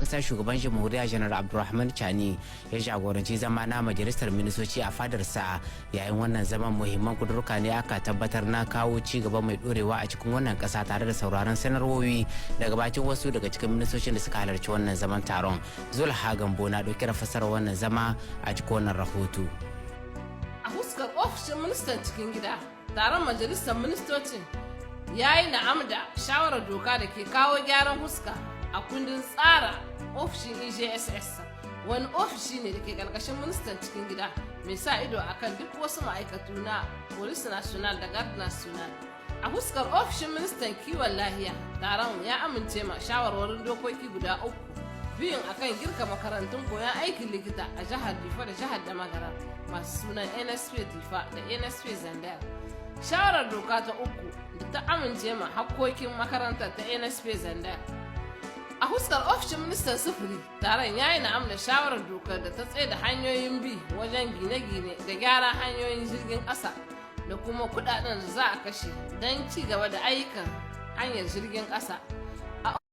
kasa, shugaban jamhuriya Janar Abdulrahman Chani, ya jagoranci zama na majalisar ministoci a fadarsa. Yayin wannan zaman, muhimman kudurka ne aka tabbatar na kawo ci gaba mai dorewa a cikin wannan kasa, tare da sauraron sanarwowi daga bakin wasu daga cikin ministocin da suka halarci wannan zaman taron. Zulha Gambo na dauke da fasarar wannan zama a cikin wannan rahoto. A huskar ofishin ministan cikin gida, taron majalisar ministocin ya yi na'am da shawarar doka da ke kawo gyaran huska a kundin tsara ofishin EJSS, wani ofishi ne da ke karkashin ministan cikin gida mai sa ido akan duk wasu ma'aikatu na Police Nationale da Garde Nationale. A huskar ofishin ministan kiwon lahiya, taron ya amince ma shawarwarin dokoki guda uku, biyun akan girka makarantun koyon aikin likita a jihar Difa da jihar Damagara masu sunan ENSP Difa da ENSP Zandar, shawarar doka ta uku da ta amince ma hakkokin makarantar ta ENSP Zandar. A huskar ofishin ministan sufuri, taron ya yi na'am da shawarar dokar da ta tsaye da hanyoyin bi wajen gine-gine da gyara hanyoyin jirgin ƙasa da kuma kudaden da za a kashe don ci gaba da ayyukan hanyar jirgin ƙasa.